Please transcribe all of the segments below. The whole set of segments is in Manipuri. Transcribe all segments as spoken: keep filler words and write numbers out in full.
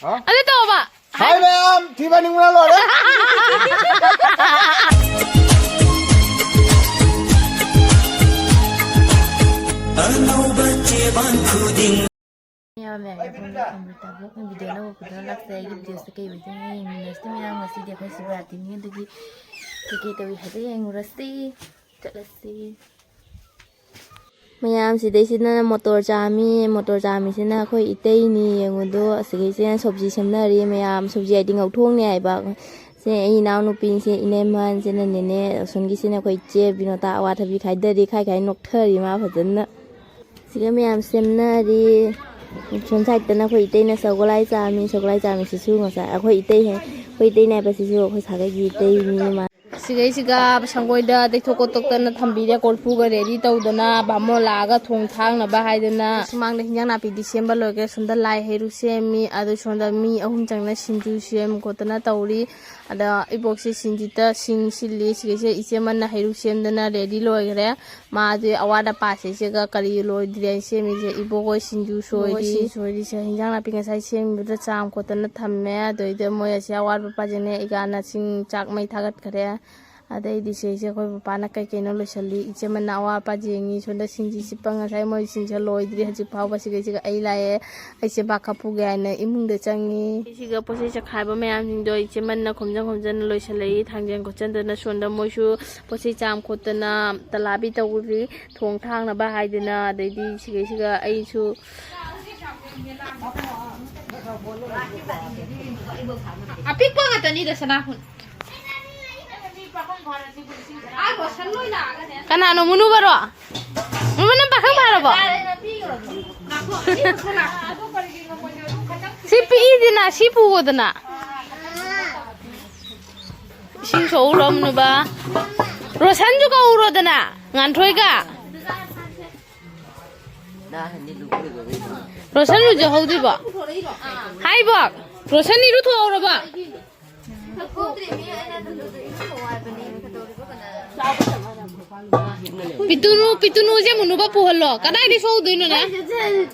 ꯍꯥ? ꯑꯗꯨ ꯇꯧꯕ꯫ ꯍꯥꯏ ꯃꯌꯥꯝ, ꯊꯤꯕ ꯅꯤꯡꯕꯅ ꯂꯣꯏꯔꯦ꯫ ꯑꯅꯧꯕ ꯆꯦꯕꯥꯡ ꯈꯨꯗꯤꯡ꯫ ꯃꯌꯥꯝ, ꯃꯌꯥꯝꯒꯤ ꯃꯐꯝꯗ ꯑꯃ꯭ꯔꯤꯇꯥ ꯕ꯭ꯂꯣꯛꯅ ꯚꯤꯗꯤꯑꯣ ꯑꯅꯧꯕ ꯄꯨꯗꯨꯅ ꯂꯥꯛꯆꯩ꯫ ꯑꯩꯒꯤ ꯚꯤꯗꯤꯑꯣꯁꯦ ꯀꯩ ꯑꯣꯏꯗꯣꯏꯅꯣ ꯌꯦꯡꯃꯤꯟꯅꯁꯤ ꯃꯌꯥꯝ꯫ ꯉꯁꯤꯗꯤ ꯑꯩꯈꯣꯏ ꯁꯤꯕꯔꯥꯇ꯭ꯔꯤꯅꯤ, ꯑꯗꯨꯒꯤ ꯀꯩꯀꯩ ꯇꯧꯏ ꯍꯥꯏꯕ ꯌꯦꯡꯉꯨꯔꯁꯤ꯫ ꯆꯠꯂꯁꯤ꯫ ꯃꯌꯥꯝ, ꯁꯤꯗꯩꯁꯤꯅ ꯃꯣꯇꯣꯔ ꯆꯥꯝꯃꯤ꯫ ꯃꯣꯇꯣꯔ ꯆꯥꯝꯃꯤꯁꯤꯅ ꯑꯩꯈꯣꯏ ꯏꯇꯩꯅꯤ, ꯌꯦꯡꯉꯨꯗꯣ꯫ ꯑꯁꯤꯒꯩꯁꯤꯅ ꯁꯣꯕꯖꯤ ꯁꯦꯝꯅꯔꯤ ꯃꯌꯥꯝ꯫ ꯁꯣꯕꯖꯤ ꯍꯥꯏꯗꯤ ꯉꯧꯊꯣꯡꯅꯦ ꯍꯥꯏꯕ꯫ ꯁꯤ ꯑꯩ ꯏꯅꯥꯎꯅꯨꯄꯤꯁꯦ ꯏꯅꯦꯃꯟ, ꯁꯤꯅ ꯅꯦꯅꯦ, ꯑꯁꯣꯝꯒꯤꯁꯤꯅ ꯑꯩꯈꯣꯏ ꯏꯆꯦ ꯕꯤꯅꯣꯇꯥ꯫ ꯑꯋꯥꯊꯕꯤ ꯈꯥꯏꯗꯔꯤ, ꯈꯥꯏ ꯈꯥꯏ ꯅꯣꯛꯊꯔꯤ ꯃꯥ ꯐꯖꯅ꯫ ꯁꯤꯒ ꯃꯌꯥꯝ ꯁꯦꯝꯅꯔꯤ꯫ ꯁꯣꯝ ꯁꯥꯏꯠꯇꯅ ꯑꯩꯈꯣꯏ ꯏꯇꯩꯅ ꯁꯒꯣꯜꯍꯋꯥꯏ ꯆꯥꯝꯃꯤ꯫ ꯁꯒꯣꯜꯍꯋꯥꯏ ꯆꯥꯝꯃꯤꯁꯤꯁꯨ ꯉꯁꯥꯏ ꯑꯩꯈꯣꯏ ꯏꯇꯩ ꯍꯦ-, ꯑꯩꯈꯣꯏ ꯏꯇꯩꯅꯦ ꯍꯥꯏꯕꯁꯤꯁꯨ ꯑꯩꯈꯣꯏ ꯁꯥꯒꯩꯒꯤ ꯏꯇꯩꯅꯤ ꯃꯥ꯫ ꯁꯤꯒꯩꯁꯤꯒ ꯁꯪꯒꯣꯏꯗ ꯇꯩꯊꯣꯛ ꯈꯣꯠꯇꯣꯛꯇꯅ ꯊꯝꯕꯤꯔꯦ꯫ ꯀꯣꯔꯐꯨꯒ ꯔꯦꯗꯤ ꯇꯧꯗꯅ ꯕꯥꯃꯣꯟ ꯂꯥꯛꯑꯒ ꯊꯣꯡ ꯊꯥꯛꯅꯕ ꯍꯥꯏꯗꯅ꯫ ꯁꯨꯃꯥꯡꯗ ꯍꯤꯟꯖꯥꯡ ꯅꯥꯄꯤꯗꯤ ꯁꯦꯝꯕ ꯂꯣꯏꯈ꯭ꯔꯦ꯫ ꯁꯣꯝꯗ ꯂꯥꯏ ꯍꯩꯔꯨꯛ ꯁꯦꯝꯃꯤ, ꯑꯗꯨ ꯁꯣꯝꯗ ꯃꯤ ꯑꯍꯨꯝ ꯆꯪꯅ ꯁꯤꯡꯖꯨ ꯁꯦꯝ ꯈꯣꯠꯇꯅ ꯇꯧꯔꯤ꯫ ꯑꯗ ꯏꯕꯣꯛꯁꯦ ꯁꯤꯡꯖꯨꯗ ꯁꯤꯡ ꯁꯤꯜꯂꯤ꯫ ꯁꯤꯒꯩꯁꯦ ꯏꯆꯦ ꯑꯃꯅ ꯍꯩꯔꯨꯛ ꯁꯦꯝꯗꯅ ꯔꯦꯗꯤ ꯂꯣꯏꯈ꯭ꯔꯦ꯫ ꯃꯥꯗꯤ ꯑꯋꯥꯠ ꯑꯄꯥꯁꯦ ꯏꯆꯦꯒ ꯀꯔꯤ ꯂꯣꯏꯗ꯭ꯔꯦ ꯁꯦꯝꯃꯤꯁꯦ꯫ ꯏꯕꯣꯛ ꯍꯣꯏ ꯁꯤꯡꯖꯨ ꯁꯣꯏꯔꯤ꯫ ꯁꯤꯡ ꯁꯣꯏꯔꯤꯁꯦ ꯍꯤꯟꯖꯥꯡ ꯅꯥꯄꯤ ꯉꯁꯥꯏ ꯁꯦꯝꯕꯗ ꯆꯥꯝ ꯈꯣꯠꯇꯅ ꯊꯝꯃꯦ꯫ ꯑꯗꯩꯗ ꯃꯣꯏ ꯑꯁꯤ ꯑꯋꯥꯠ ꯑꯄꯥꯁꯤꯡꯅꯦ ꯏꯒꯥꯅ ꯆꯤꯡ ꯆꯥꯛ ꯃꯩ ꯊꯥꯒꯠꯈ꯭ꯔꯦ꯫ ꯑꯗꯩꯗꯤ ꯁꯤꯁꯦ ꯑꯩꯈꯣꯏ ꯄꯄꯥꯅ ꯀꯩ ꯀꯩꯅꯣ ꯂꯣꯏꯁꯜꯂꯤ꯫ ꯏꯆꯦ ꯑꯃꯅ ꯑꯋꯥꯠ ꯑꯄꯥ ꯌꯦꯡꯉꯤ꯫ ꯁꯣꯝꯗ ꯁꯤꯡꯁꯤ ꯁꯤꯠꯄ ꯉꯁꯥꯏ ꯃꯣꯏ ꯁꯤꯡꯁꯦ ꯂꯣꯏꯗ꯭ꯔꯤ ꯍꯧꯖꯤꯛ ꯐꯥꯎꯕ꯫ ꯁꯤꯒꯩꯁꯤꯒ ꯑꯩ ꯂꯥꯛꯑꯦ꯫ ꯑꯩꯁꯦ ꯄꯥꯈꯠꯄꯨꯒꯦ ꯍꯥꯏꯅ ꯏꯃꯨꯡꯗ ꯆꯪꯉꯤ꯫ ꯁꯤꯒ ꯄꯣꯠꯆꯩ ꯆꯈꯥꯏꯕ ꯃꯌꯥꯝꯁꯤꯡꯗꯣ ꯏꯆꯦ ꯑꯃꯅ ꯈꯣꯝꯖꯟ ꯈꯣꯝꯖꯟ ꯂꯣꯏꯁꯜꯂꯛꯏ꯫ ꯊꯥꯡꯖꯟ ꯈꯣꯠꯆꯟꯗꯅ ꯁꯣꯝꯗ ꯃꯣꯏꯁꯨ ꯄꯣꯠꯆꯩ ꯆꯥꯝ ꯈꯣꯠꯇꯅ ꯇꯂꯥꯕꯤ ꯇꯧꯔꯤ꯫ ꯊꯣꯡ ꯊꯥꯛꯅꯕ ꯍꯥꯏꯗꯅ꯫ ꯑꯗꯩꯗꯤ ꯁꯤꯒꯩꯁꯤꯒ ꯑꯩꯁꯨ ꯑꯄꯤꯛꯄ ꯉꯥꯛꯇꯅꯤꯗ ꯁꯅꯥꯍꯨꯟ꯫ ꯀꯅꯥꯅꯣ ꯃꯨꯅꯨꯕꯔꯣ? ꯃꯨꯅꯨ, ꯅꯪ ꯄꯥꯈꯪ ꯐꯥꯔꯕꯣ? ꯁꯤ ꯄꯤꯛꯏꯗꯅ, ꯁꯤ ꯄꯨꯑꯣꯗꯅ꯫ ꯏꯁꯤꯡ ꯁꯣꯛꯎꯔꯣ, ꯃꯨꯅꯨꯕ꯫ ꯔꯣꯁꯟꯁꯨ ꯀꯧꯔꯣꯗꯅ, ꯉꯥꯟꯊꯣꯏꯒ꯫ ꯔꯣꯁꯟ ꯂꯨꯖꯍꯧꯗ꯭ꯔꯤꯕꯣ? ꯍꯥꯏꯕꯣ, ꯔꯣꯁꯟ ꯏꯔꯨꯊꯣꯛꯍꯧꯔꯕꯣ? ꯄꯤꯇꯨꯅꯨ, ꯄꯤꯇꯨꯅꯨꯁꯦ ꯃꯨꯅꯨꯕ ꯄꯨꯍꯜꯂꯣ꯫ ꯀꯗꯥꯏꯗ ꯁꯣꯛꯎꯗꯣꯏꯅꯣꯅꯦ?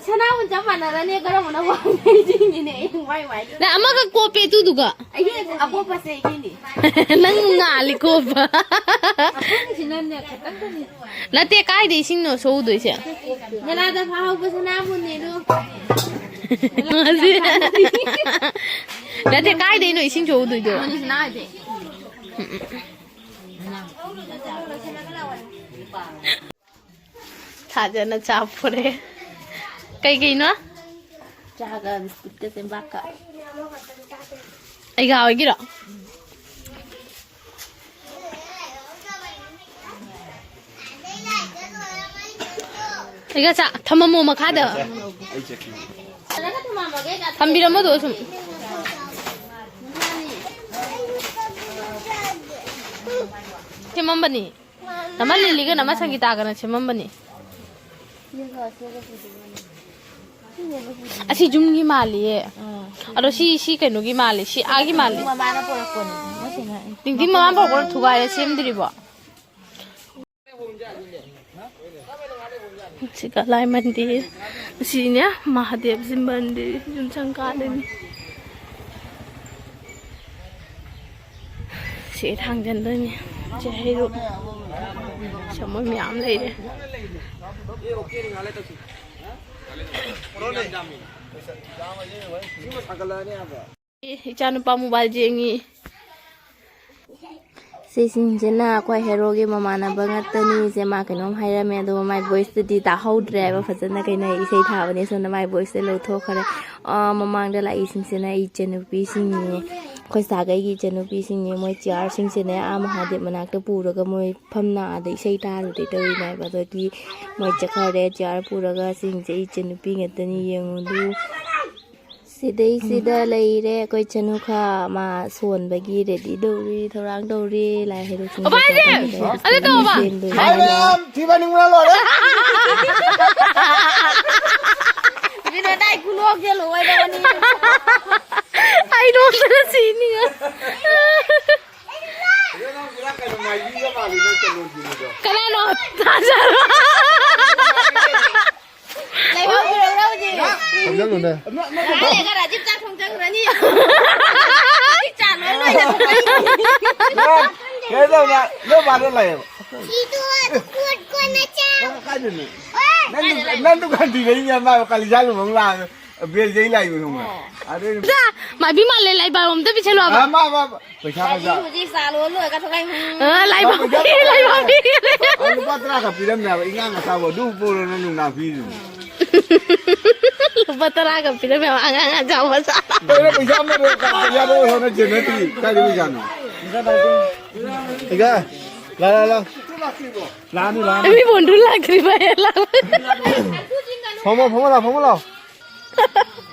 ꯁꯅꯥꯕꯨꯟ ꯆꯞ ꯃꯥꯟꯅꯔꯅꯤ, ꯀꯔꯝꯕꯅ ꯋꯥꯡꯒꯦ ꯌꯦꯡꯉꯤꯅꯦ ꯑꯩ ꯃꯥꯏ ꯃꯥꯏꯗ꯫ ꯅꯪ ꯑꯃꯒ ꯀꯣꯞꯄꯦ ꯑꯗꯨꯗꯨꯒ꯫ ꯑꯩꯒꯤ ꯑꯀꯣꯞꯄꯁꯦ ꯑꯩꯒꯤꯅꯤ꯫ ꯅꯪ ꯉꯥꯜꯂꯤ ꯀꯣꯞꯄ꯫ ꯑꯩꯈꯣꯏꯒꯤꯁꯤꯅꯅꯦ ꯈꯇꯪꯗꯅꯤ꯫ ꯅꯠꯇꯦ, ꯀꯥꯏꯗ ꯏꯁꯤꯡꯅꯣ ꯁꯣꯛꯎꯗꯣꯏꯁꯦ? ꯅꯂꯥꯗ ꯐꯥꯍꯧꯕ ꯁꯅꯥꯕꯨꯟꯅꯦ ꯑꯗꯣ꯫ ꯅꯠꯇꯦ, ꯀꯥꯏꯗꯩꯅꯣ ꯏꯁꯤꯡ ꯁꯣꯛꯎꯗꯣꯏꯗꯣ? ꯃꯣꯏꯅ ꯁꯅꯥ ꯍꯥꯏꯕ꯫ ꯊꯥꯖꯅ ꯆꯥ ꯐꯣꯔꯦ꯫ ꯀꯩꯀꯩꯅꯣ? ꯆꯥꯒ ꯕꯤꯁꯀꯨꯠꯀ ꯆꯦꯡꯕꯥꯛꯀ꯫ ꯑꯩꯒ ꯑꯣꯏꯒꯤꯔꯣ? ꯑꯩꯒ ꯆꯥ ꯊꯝꯃꯝꯃꯣ ꯃꯈꯥꯗ꯫ ꯊꯝꯕꯤꯔꯝꯃꯣ ꯑꯗꯣ ꯁꯨꯝ꯫ ꯁꯦꯝꯃꯝꯕꯅꯤ꯫ ꯅꯃ ꯂꯤꯂꯤꯒ ꯅꯃ ꯁꯪꯒꯤꯇꯥꯒꯅ ꯁꯦꯝꯃꯝꯕꯅꯤ꯫ ꯑꯁꯤ ꯌꯨꯝꯒꯤ ꯃꯥꯜꯂꯤꯌꯦ꯫ ꯑꯗꯣ ꯁꯤ, ꯁꯤ ꯀꯩꯅꯣꯒꯤ ꯃꯥꯜꯂꯤ, ꯁꯤ ꯑꯥꯒꯤ ꯃꯥꯜꯂꯤ꯫ ꯃꯃꯥꯅ ꯄꯨꯔꯛꯄꯅꯤ꯫ ꯃꯣꯏꯁꯤꯅ ꯇꯤꯡꯇꯤꯡ ꯃꯃꯥ ꯄꯨꯔꯛꯄꯗꯣ ꯊꯨꯒꯥꯏꯔꯦ, ꯁꯦꯝꯗ꯭ꯔꯤꯕꯣ? ꯁꯤ ꯀꯂꯥꯏ ꯃꯟꯗꯤꯔ꯫ ꯁꯤꯅꯦ ꯃꯍꯥꯗꯦꯕꯁꯤ ꯃꯟꯗꯤꯔ ꯌꯨꯝꯁꯪ ꯀꯥꯗꯣꯏꯅꯤ꯫ ꯁꯤ ꯊꯥꯡꯖꯟꯗꯣꯏꯅꯤ꯫ ꯁꯤ ꯍꯩꯔꯨꯛ꯫ ꯁꯤ ꯃꯣꯏ ꯃꯌꯥꯝ ꯂꯩꯔꯦ꯫ ꯏꯆꯥꯅꯨꯄꯥ ꯃꯣꯕꯥꯏꯜ ꯌꯦꯡꯉꯤ꯫ ꯁꯤꯁꯤꯡꯁꯤꯅ ꯑꯩꯈꯣꯏ ꯍꯦꯔꯣꯒꯤ ꯃꯃꯥꯟꯅꯕ ꯉꯥꯛꯇꯅꯤ꯫ ꯁꯦ ꯃꯥ ꯀꯩꯅꯣꯝ ꯍꯥꯏꯔꯝꯃꯦ, ꯑꯗꯨꯒ ꯃꯥꯏ ꯚꯣꯏꯁꯇꯨꯗꯤ ꯇꯥꯍꯧꯗ꯭ꯔꯦ ꯍꯥꯏꯕ ꯐꯖꯅ꯫ ꯀꯩꯅꯣ, ꯏꯁꯩ ꯊꯥꯕꯅꯦ, ꯁꯣꯝꯗ ꯃꯥꯏ ꯚꯣꯏꯁꯁꯦ ꯂꯧꯊꯣꯛꯈ꯭ꯔꯦ꯫ ꯑꯥ, ꯃꯃꯥꯡꯗ ꯂꯥꯛꯏꯁꯤꯡꯁꯤꯅ ꯑꯩ ꯏꯆꯟꯅꯨꯄꯤꯁꯤꯡꯅꯤ, ꯑꯩꯈꯣꯏ ꯁꯥꯒꯩꯒꯤ ꯏꯆꯟꯅꯨꯄꯤꯁꯤꯡꯅꯤ꯫ ꯃꯣꯏ ꯆꯤꯌꯥꯔꯁꯤꯡꯁꯤꯅꯦ ꯑꯥ ꯃꯍꯥꯗꯦꯕ ꯃꯅꯥꯛꯇ ꯄꯨꯔꯒ ꯃꯣꯏ ꯐꯝꯅ ꯑꯥꯗ ꯏꯁꯩ ꯇꯥꯔꯨꯗꯣꯏ ꯇꯧꯔꯤꯅꯦ ꯍꯥꯏꯕ꯫ ꯑꯗꯒꯤ ꯃꯣꯏ ꯆꯠꯈ꯭ꯔꯦ ꯆꯤꯌꯥꯔ ꯄꯨꯔꯒ꯫ ꯁꯤꯡꯁꯦ ꯏꯆꯟꯅꯨꯄꯤ ꯉꯥꯛꯇꯅꯤ, ꯌꯦꯡꯉꯨꯗꯨ꯫ ꯁꯤꯗꯩꯁꯤꯗ ꯂꯩꯔꯦ ꯑꯩꯈꯣꯏ ꯆꯅꯨꯈꯥ, ꯃꯥ ꯁꯣꯟꯕꯒꯤ ꯔꯦꯗꯤ ꯇꯧꯔꯤ, ꯊꯧꯔꯥꯡ ꯇꯧꯔꯤ꯫ ꯂꯥꯏ ꯍꯩꯔꯨꯛꯁꯤꯡ ꯑꯣ, ꯚꯥꯏꯁꯦ! ꯀꯩꯀꯥ ꯇꯧꯔꯤ꯫ ꯑꯗꯨ ꯇꯧꯔꯕ? ꯁꯦꯝꯗꯣꯏꯅꯤ꯫ ꯍꯥꯏ ꯃꯌꯥꯝ, ꯊꯤꯕ ꯅꯤꯡꯕꯅ ꯂꯣꯏꯔꯦ꯫ ꯕꯤꯅꯣꯗ, ꯑꯩ ꯈꯨꯅꯣꯛꯁꯦ ꯂꯣꯏꯔꯕꯅꯤ꯫ ꯑꯩ ꯅꯣꯛꯄꯗ ꯁꯤꯅꯤꯡꯉꯦ꯫ ꯀꯅꯥ ꯉꯥꯏꯍꯥꯛ ꯂꯩꯔꯒ ꯔꯥꯖꯤꯕ ꯆꯥꯛ ꯊꯣꯡ ꯆꯪꯈ꯭ꯔꯅꯤ꯫ ꯍꯧꯖꯤꯛ ꯆꯥ ꯂꯣꯏ ꯂꯣꯏꯔꯦ꯫ ꯀꯩꯅꯣ ꯇꯧꯕ, ꯅꯣꯏ ꯃꯥꯗꯣ ꯂꯩꯌꯦꯕ꯫ ꯁꯤꯗꯣ ꯀꯣꯠ ꯀꯣꯠ ꯃꯆꯥ꯫ ꯅꯪ ꯀꯥꯏꯗꯅꯣ? ꯅꯪ ꯗꯨ-, ꯅꯪ ꯗꯨꯀꯥꯟ ꯊꯤꯔꯛꯏꯅꯦ, ꯃꯥ ꯀꯥꯂꯤꯖꯥ ꯂꯨꯍꯣꯡ ꯂꯥꯛꯑꯒ ꯕꯦꯜ ꯌꯩ ꯂꯥꯛꯏꯕ ꯈꯪꯕ꯭ꯔꯥ? ꯑꯗꯩ ꯃꯥꯏꯕꯤ ꯃꯥꯜꯂꯦ, ꯂꯥꯏ ꯄꯥꯕ ꯑꯝꯇ ꯄꯤꯁꯜꯂꯣꯕ꯫ ꯑ, ꯃꯥ, ꯃꯥ, ꯄꯩꯁꯥ ꯒꯥꯔꯤ ꯈꯔ ꯍꯧꯖꯤꯛ ꯆꯥ ꯂꯣꯟ ꯂꯣꯏꯔꯒ ꯊꯣꯛꯂꯛꯏ꯫ ꯑ, ꯂꯥꯏ ꯄꯥꯕ ꯄꯤꯔꯦ, ꯂꯥꯏ ꯄꯥꯕ ꯄꯤꯔꯦ꯫ ꯑ, ꯂꯨꯄꯥ ꯇꯔꯥ ꯈꯛ ꯄꯤꯔꯝꯃꯦ ꯍꯥꯏꯕ, ꯏꯉꯥꯡ ꯑꯆꯥꯎꯕ ꯑꯗꯨ ꯄꯣꯔꯣ ꯅꯪ ꯅꯨꯡꯅꯥꯡ ꯄꯤꯔꯤꯅꯤ꯫ ꯂꯨꯄꯥ ꯇꯔꯥꯒ ꯄꯤꯔꯝꯃꯦ ꯑꯉꯥꯡ ꯑꯆꯥꯎ ꯃꯆꯥ꯫ ꯀꯩꯅꯣ ꯄꯩꯁꯥ ꯑꯃ ꯂꯩꯔ ꯀꯥꯟꯗ ꯄꯩꯁꯥ ꯂꯣꯏ ꯍꯣꯠꯅ ꯆꯦꯟꯅꯗ꯭ꯔꯤ꯫ ꯀꯥꯏꯗ ꯄꯩꯁꯥꯅꯣ? ꯏꯀꯥ, ꯂꯥ, ꯂꯥ, ꯂꯥ꯫ ꯂꯥꯛꯑꯅꯤ, ꯂꯥꯛꯑꯅꯤ꯫ ꯃꯤ ꯕꯣꯟꯗꯨ ꯂꯥꯛꯇ꯭ꯔꯤ ꯚꯥꯏ, ꯂꯥꯛꯑꯣ꯫ ꯐꯝꯃꯣ, ꯐꯝꯃꯣ ꯂꯥꯎ, ꯐꯝꯃꯣ ꯂꯥꯎ꯫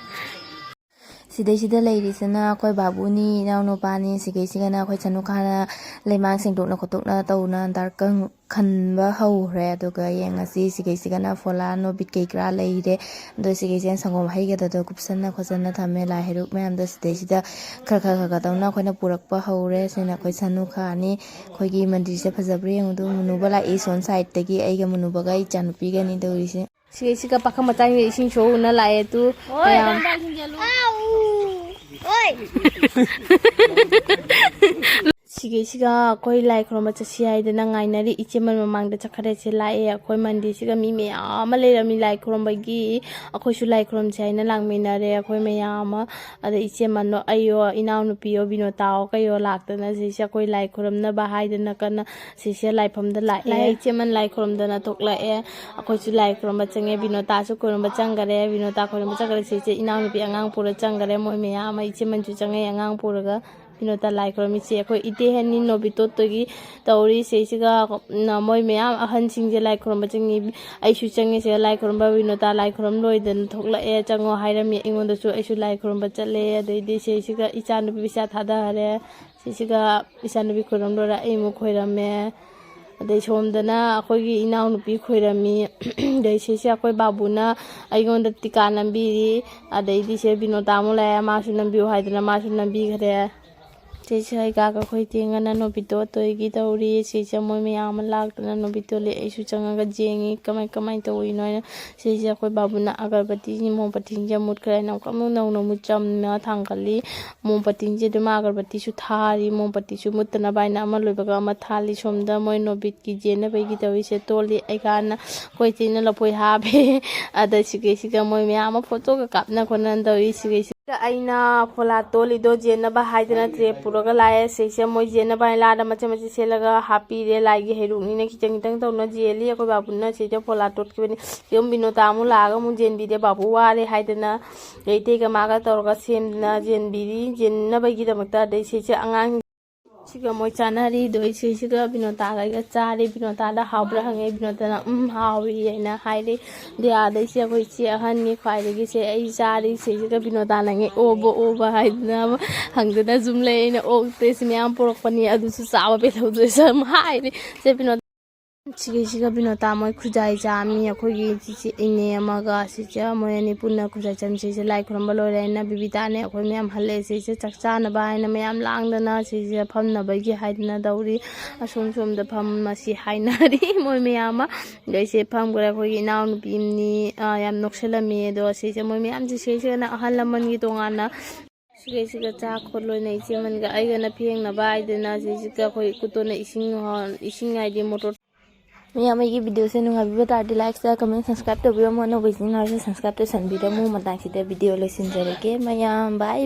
ꯁꯤꯗꯩꯁꯤꯗ ꯂꯩꯔꯤꯁꯤꯅ ꯑꯩꯈꯣꯏ ꯕꯥꯕꯨꯅꯤ, ꯏꯅꯥꯎꯅꯨꯄꯥꯅꯤ, ꯁꯤꯒꯩꯁꯤꯒꯅ ꯑꯩꯈꯣꯏ ꯁꯅꯨꯈꯥꯅ ꯂꯩꯃꯥꯡ ꯁꯦꯡꯗꯣꯛꯅ ꯈꯣꯠꯇꯣꯛꯅ ꯇꯧꯅ ꯗꯔꯀꯪ ꯈꯟꯕ ꯍꯧꯈ꯭ꯔꯦ꯫ ꯑꯗꯨꯒ ꯌꯦꯡꯉꯁꯤ, ꯁꯤꯒꯩꯁꯤꯒꯅ ꯐꯣꯂꯥ, ꯅꯣꯕꯤꯠ ꯀꯩ ꯀꯔꯥ ꯂꯩꯔꯦ꯫ ꯑꯗꯣ ꯁꯤꯒꯩꯁꯤꯅ ꯁꯪꯒꯣꯝ ꯍꯩꯒꯗꯗꯣ ꯀꯨꯞꯁꯟꯅ ꯈꯣꯠꯆꯟꯅ ꯊꯝꯃꯦ꯫ ꯂꯥꯏ ꯍꯩꯔꯨꯛ ꯃꯌꯥꯝꯗꯣ ꯁꯤꯗꯩꯁꯤꯗ ꯈꯔ ꯈꯔ ꯈꯔ ꯈꯔ ꯇꯧꯅ ꯑꯩꯈꯣꯏꯅ ꯄꯨꯔꯛꯄ ꯍꯧꯔꯦ꯫ ꯁꯤꯅ ꯑꯩꯈꯣꯏ ꯁꯅꯨꯈꯥꯅꯤ꯫ ꯑꯩꯈꯣꯏꯒꯤ ꯃꯟꯗꯤꯔꯁꯦ ꯐꯖꯕ꯭ꯔꯥ ꯌꯦꯡꯉꯨꯗꯣ, ꯃꯨꯅꯨꯕ ꯂꯥꯛꯏ ꯁꯣꯝ ꯁꯥꯏꯠꯇꯒꯤ꯫ ꯑꯩꯒ ꯃꯨꯅꯨꯕꯒ ꯏꯆꯥꯅꯨꯄꯤꯒꯅꯤ ꯇꯧꯔꯤꯁꯦ꯫ ꯁꯤꯒꯩꯁꯤꯒ ꯄꯥꯈꯪ ꯃꯆꯥꯁꯤꯡꯅ ꯏꯁꯤꯡ ꯁꯣꯛꯎꯅ ꯂꯥꯛꯑꯦ ꯇꯨ꯫ ꯃꯌꯥꯝ꯫ ꯁꯤꯒꯩꯁꯤꯒ ꯑꯩꯈꯣꯏ ꯂꯥꯏ ꯈꯨꯔꯨꯝꯕ ꯆꯠꯁꯤ ꯍꯥꯏꯗꯅ ꯉꯥꯏꯅꯔꯤ꯫ ꯏꯆꯦꯃꯟ ꯃꯃꯥꯡꯗ ꯆꯠꯈ꯭ꯔꯦ꯫ ꯁꯤ ꯂꯥꯛꯑꯦ꯫ ꯑꯩꯈꯣꯏ ꯃꯟꯗꯤꯔꯁꯤꯒ ꯃꯤ ꯃꯌꯥꯝ ꯑꯃ ꯂꯩꯔꯝꯃꯤ ꯂꯥꯏ ꯈꯨꯔꯨꯝꯕꯒꯤ꯫ ꯑꯩꯈꯣꯏꯁꯨ ꯂꯥꯏ ꯈꯨꯔꯨꯝꯁꯦ ꯍꯥꯏꯅ ꯂꯥꯛꯃꯤꯟꯅꯔꯦ ꯑꯩꯈꯣꯏ ꯃꯌꯥꯝ ꯑꯃ꯫ ꯑꯗ ꯏꯆꯦꯃꯟꯗꯣ ꯑꯩꯌꯣ, ꯏꯅꯥꯎꯅꯨꯄꯤꯌꯣ, ꯕꯤꯅꯣꯇꯥꯑꯣ ꯀꯩꯌꯣ ꯂꯥꯛꯇꯅ ꯁꯤꯁꯦ ꯑꯩꯈꯣꯏ ꯂꯥꯏ ꯈꯨꯔꯨꯝꯅꯕ ꯍꯥꯏꯗꯅ ꯀꯟꯅ ꯁꯤꯁꯦ ꯂꯥꯏꯐꯝꯗ ꯂꯥꯛꯑꯦ꯫ ꯂꯥꯏ ꯏꯆꯦꯃꯟ ꯂꯥꯏ ꯈꯨꯔꯨꯝꯗꯅ ꯊꯣꯛꯂꯛꯑꯦ꯫ ꯑꯩꯈꯣꯏꯁꯨ ꯂꯥꯏ ꯈꯨꯔꯨꯝꯕ ꯆꯪꯉꯦ꯫ ꯕꯤꯅꯣꯇꯥꯁꯨ ꯈꯨꯔꯨꯝꯕ ꯆꯪꯈꯔꯦ꯫ ꯕꯤꯅꯣꯇꯥ ꯈꯨꯔꯨꯝꯕ ꯆꯪꯈꯔꯦ꯫ ꯁꯤꯁꯦ ꯏꯅꯥꯎꯅꯨꯄꯤ ꯑꯉꯥꯡ ꯄꯨꯔ ꯆꯪꯈꯔꯦ꯫ ꯃꯣꯏ ꯃꯌꯥꯝ ꯑꯃ ꯏꯆꯦꯃꯟꯁꯨ ꯆꯪꯉꯦ ꯑꯉꯥꯡ ꯄꯨꯔꯒ꯫ ꯕꯤꯅꯣꯇꯥ ꯂꯥꯏ ꯈꯨꯔꯨꯝꯃꯤꯁꯦ ꯑꯩꯈꯣꯏ ꯏꯇꯦ ꯍꯦꯟꯅꯤ ꯅꯣꯕꯤꯇꯣꯠꯇꯒꯤ ꯇꯧꯔꯤ꯫ ꯁꯤꯁꯤꯒ ꯃꯣꯏ ꯃꯌꯥꯝ ꯑꯍꯟꯁꯤꯡꯁꯦ ꯂꯥꯏ ꯈꯨꯔꯨꯝꯕ ꯆꯪꯉꯤ꯫ ꯑꯩꯁꯨ ꯆꯪꯉꯦ꯫ ꯁꯤꯗ ꯂꯥꯏ ꯈꯨꯔꯨꯝꯕ ꯕꯤꯅꯣꯇꯥ ꯂꯥꯏ ꯈꯨꯔꯨꯝ ꯂꯣꯏꯗꯅ ꯊꯣꯛꯂꯛꯑꯦ꯫ ꯆꯪꯉꯣ ꯍꯥꯏꯔꯝꯃꯤ ꯑꯩꯉꯣꯟꯗꯁꯨ꯫ ꯑꯩꯁꯨ ꯂꯥꯏ ꯈꯨꯔꯨꯝꯕ ꯆꯠꯂꯦ꯫ ꯑꯗꯩꯗꯤ ꯁꯤꯁꯤꯒ ꯏꯆꯥꯅꯨꯄꯤ ꯄꯩꯁꯥ ꯊꯥꯗꯈꯔꯦ꯫ ꯁꯤꯁꯤꯒ ꯏꯆꯥꯅꯨꯄꯤ ꯈꯣꯏꯔꯝ ꯂꯣꯏꯔ ꯑꯩ ꯑꯃꯨꯛ ꯈꯣꯏꯔꯝꯃꯦ꯫ ꯑꯗꯩ ꯁꯣꯝꯗꯅ ꯑꯩꯈꯣꯏꯒꯤ ꯏꯅꯥꯎꯅꯨꯄꯤ ꯈꯣꯏꯔꯝꯃꯤ꯫ ꯑꯗꯩ ꯁꯤꯁꯦ ꯑꯩꯈꯣꯏ ꯕꯥꯕꯨꯅ ꯑꯩꯉꯣꯟꯗ ꯇꯤꯀꯥ ꯅꯝꯕꯤꯔꯤ꯫ ꯑꯗꯩꯗꯤ ꯁꯦ ꯕꯤꯅꯣꯇꯥ ꯑꯃꯨꯛ ꯂꯥꯛꯑꯦ, ꯃꯥꯁꯨ ꯅꯝꯕꯤꯌꯨ ꯍꯥꯏꯗꯅ ꯃꯥꯁꯨ ꯅꯝꯕꯤꯈ꯭ꯔꯦ꯫ ꯁꯤꯁꯦ ꯑꯩꯒ ꯑꯩꯈꯣꯏ ꯇꯦꯡꯒꯅ ꯅꯣꯕꯤꯇꯣ ꯇꯣꯏꯒꯤ ꯇꯧꯔꯤ꯫ ꯁꯤꯁꯦ ꯃꯣꯏ ꯃꯌꯥꯝ ꯑꯃ ꯂꯥꯛꯇꯅ ꯅꯣꯕꯤꯇꯣ ꯂꯩ꯫ ꯑꯩꯁꯨ ꯆꯪꯉꯒ ꯌꯦꯡꯉꯤ ꯀꯃꯥꯏ ꯀꯃꯥꯏꯅ ꯇꯧꯔꯤꯅꯣ ꯍꯥꯏꯅ꯫ ꯁꯤꯁꯦ ꯑꯩꯈꯣꯏ ꯕꯥꯕꯨꯅ ꯑꯒꯔꯕꯇꯤ, ꯃꯣꯝꯕꯇꯤꯁꯦ ꯃꯨꯠꯈ꯭ꯔꯦ ꯍꯥꯏꯅ ꯑꯃꯨꯛꯀ ꯑꯃꯨꯛ ꯅꯧꯅ ꯑꯃꯨꯛ ꯆꯝꯅ ꯊꯥꯡꯒꯠꯂꯤ꯫ ꯃꯣꯝꯕꯇꯤꯁꯦ ꯑꯗꯨꯝ ꯑꯒꯔꯕꯇꯤꯁꯨ ꯊꯥꯔꯤ꯫ ꯃꯣꯝꯕꯇꯤꯁꯨ ꯃꯨꯠꯇꯅꯕ ꯍꯥꯏꯅ ꯑꯃ ꯂꯣꯏꯕꯒ ꯑꯃ ꯊꯥꯜꯂꯤ꯫ ꯁꯣꯝꯗ ꯃꯣꯏ ꯅꯣꯕꯤꯠꯀꯤ ꯌꯦꯟꯅꯕꯒꯤ ꯇꯧꯔꯤꯁꯦ ꯇꯣꯜꯂꯤ꯫ ꯑꯩꯒꯥꯅ ꯑꯩꯈꯣꯏ ꯆꯦꯅ ꯂꯐꯣꯏ ꯍꯥꯞꯄꯦ꯫ ꯑꯗ ꯁꯤꯒꯩꯁꯤꯒ ꯃꯣꯏ ꯃꯌꯥꯝ ꯑꯃ ꯐꯣꯇꯣꯒ ꯀꯥꯞꯅ ꯈꯣꯠꯅ ꯇꯧꯔꯤ꯫ ꯁꯤꯒꯩꯁꯤ ꯑꯩꯅ ꯐꯣꯂꯥ ꯇꯣꯠꯂꯤꯗꯣ ꯌꯦꯟꯅꯕ ꯍꯥꯏꯗꯅ ꯇ꯭ꯔꯦ ꯄꯨꯔꯒ ꯂꯥꯛꯑꯦ꯫ ꯁꯤꯁꯦ ꯃꯣꯏ ꯌꯦꯟꯅꯕ ꯍꯥꯏꯅ ꯂꯥꯗ ꯃꯆꯦꯠ ꯃꯆꯦꯠ ꯁꯦꯠꯂꯒ ꯍꯥꯞꯄꯤꯔꯦ꯫ ꯂꯥꯏꯒꯤ ꯍꯩꯔꯨꯛꯅꯤꯅ ꯈꯤꯇꯪ ꯈꯤꯇꯪ ꯇꯧꯅ ꯌꯦꯜꯂꯤ꯫ ꯑꯩꯈꯣꯏ ꯕꯥꯕꯨꯅ ꯁꯤꯗ ꯐꯣꯂꯥ ꯇꯣꯠꯈꯤꯕꯅꯤ꯫ ꯌꯨꯝ ꯕꯤꯅꯣꯇꯥ ꯑꯃꯨꯛ ꯂꯥꯛꯑꯒ ꯑꯃꯨꯛ ꯌꯦꯟꯕꯤꯔꯦ꯫ ꯕꯥꯕꯨ ꯋꯥꯔꯦ ꯍꯥꯏꯗꯅ ꯏꯇꯩꯒ ꯃꯥꯒ ꯇꯧꯔꯒ ꯁꯦꯝꯗꯅ ꯌꯦꯟꯕꯤꯔꯤ꯫ ꯌꯦꯟꯅꯕꯒꯤꯗꯃꯛꯇ ꯑꯗꯩ ꯁꯤꯁꯦ ꯑꯉꯥꯡ ꯁꯤꯒ ꯃꯣꯏ ꯆꯥꯅꯔꯤ꯫ ꯑꯗꯣ ꯏꯆꯦꯁꯤꯒ ꯕꯤꯅꯣꯇꯥꯒ ꯑꯩꯒ ꯆꯥꯔꯤ꯫ ꯕꯤꯅꯣꯇꯥꯗ ꯍꯥꯎꯕ꯭ꯔꯥ ꯍꯪꯉꯦ꯫ ꯕꯤꯅꯣꯇꯥꯅ "ꯎꯝ, ꯍꯥꯎꯔꯤ" ꯍꯥꯏꯅ ꯍꯥꯏꯔꯤ꯫ ꯑꯗꯩ ꯑꯥꯗ ꯏꯆꯦ, ꯑꯩꯈꯣꯏ ꯏꯆꯦ ꯑꯍꯟꯅꯤ ꯈ꯭ꯋꯥꯏꯗꯒꯤ꯫ ꯁꯦ ꯑꯩ ꯆꯥꯔꯤ꯫ ꯏꯆꯦꯁꯤꯒ ꯕꯤꯅꯣꯇꯥꯅ ꯉꯦ "ꯑꯣꯕ, ꯑꯣꯕ" ꯍꯥꯏꯗꯅ ꯑꯃ ꯍꯪꯗꯅ ꯁꯨꯝ ꯂꯩ꯫ ꯑꯩꯅ "ꯑꯣꯛꯇꯦ, ꯁꯤ ꯃꯌꯥꯝ ꯄꯨꯔꯛꯄꯅꯤ, ꯑꯗꯨꯁꯨ ꯆꯥꯕ ꯄꯦꯜꯍꯧꯗ꯭ꯔꯦ" ꯁꯨꯝ ꯍꯥꯏꯔꯤ꯫ ꯁꯦ ꯕꯤꯅꯣꯇꯥ ꯁꯤꯒꯩꯁꯤꯒ ꯕꯤꯅꯣꯇꯥ ꯃꯣꯏ ꯈꯨꯖꯥꯏ ꯆꯥꯃꯤ꯫ ꯑꯩꯈꯣꯏꯒꯤ ꯆꯤꯆꯦ ꯏꯅꯦ ꯑꯃꯒ ꯁꯤꯆꯦ ꯃꯣꯏ ꯑꯅꯤ ꯄꯨꯟꯅ ꯈꯨꯖꯥꯏ ꯆꯥꯃꯤ꯫ ꯁꯤꯁꯦ ꯂꯥꯏ ꯈꯨꯔꯝꯕ ꯂꯣꯏꯔꯦ ꯍꯥꯏꯅ ꯕꯤꯕꯤꯇꯥꯅꯦ ꯑꯩꯈꯣꯏ ꯃꯌꯥꯝ ꯍꯜꯂꯛꯑꯦ꯫ ꯁꯤꯁꯦ ꯆꯥꯛ ꯆꯥꯅꯕ ꯍꯥꯏꯅ ꯃꯌꯥꯝ ꯂꯥꯡꯗꯅ ꯁꯤꯁꯦ ꯐꯝꯅꯕꯒꯤ ꯍꯥꯏꯗꯅ ꯇꯧꯔꯤ꯫ ꯑꯁꯣꯝ ꯁꯣꯝꯗ ꯐꯝꯃꯁꯤ ꯍꯥꯏꯅꯔꯤ ꯃꯣꯏ ꯃꯌꯥꯝ ꯑꯃ꯫ ꯑꯗꯩꯁꯦ ꯐꯝꯈ꯭ꯔꯦ꯫ ꯑꯩꯈꯣꯏꯒꯤ ꯏꯅꯥꯎꯅꯨꯄꯤ ꯑꯃꯅꯤ, ꯑ, ꯌꯥꯝ ꯅꯣꯛꯁꯜꯂꯝꯃꯤ꯫ ꯑꯗꯣ ꯁꯤꯁꯦ ꯃꯣꯏ ꯃꯌꯥꯝꯁꯦ ꯁꯤꯁꯤꯅ ꯑꯍꯜ ꯂꯃꯟꯒꯤ ꯇꯣꯉꯥꯟꯅ ꯁꯤꯒꯩꯁꯤꯒ ꯆꯥ ꯈꯣꯠ ꯂꯣꯏꯅ ꯏꯆꯦꯃꯟꯒ ꯑꯩꯒꯅ ꯐꯦꯡꯅꯕ ꯍꯥꯏꯗꯅ ꯁꯤꯁꯤꯒ ꯑꯩꯈꯣꯏ ꯀꯨꯇꯣꯟꯅ ꯏꯁꯤꯡ ꯍꯣꯟ-, ꯏꯁꯤꯡ ꯍꯥꯏꯗꯤ ꯃꯣꯇꯣꯔ ꯃꯌꯥꯝ ꯑꯩꯒꯤ ꯚꯤꯗꯤꯑꯣꯁꯦ ꯅꯨꯡꯉꯥꯏꯕꯤꯕ ꯇꯥꯔꯗꯤ like, share, comment, subscribe ꯇꯧꯕꯤꯔꯝꯃꯣ꯫ ꯑꯅꯧꯕ ꯏꯆꯤꯟ ꯏꯅꯥꯎꯁꯦ subscribe ꯇꯧꯁꯟꯕꯤꯔꯝꯃꯨ꯫ ꯃꯇꯥꯡꯁꯤꯗ ꯚꯤꯗꯤꯑꯣ ꯂꯣꯏꯁꯤꯟꯖꯔꯒꯦ ꯃꯌꯥꯝ꯫ Bye꯫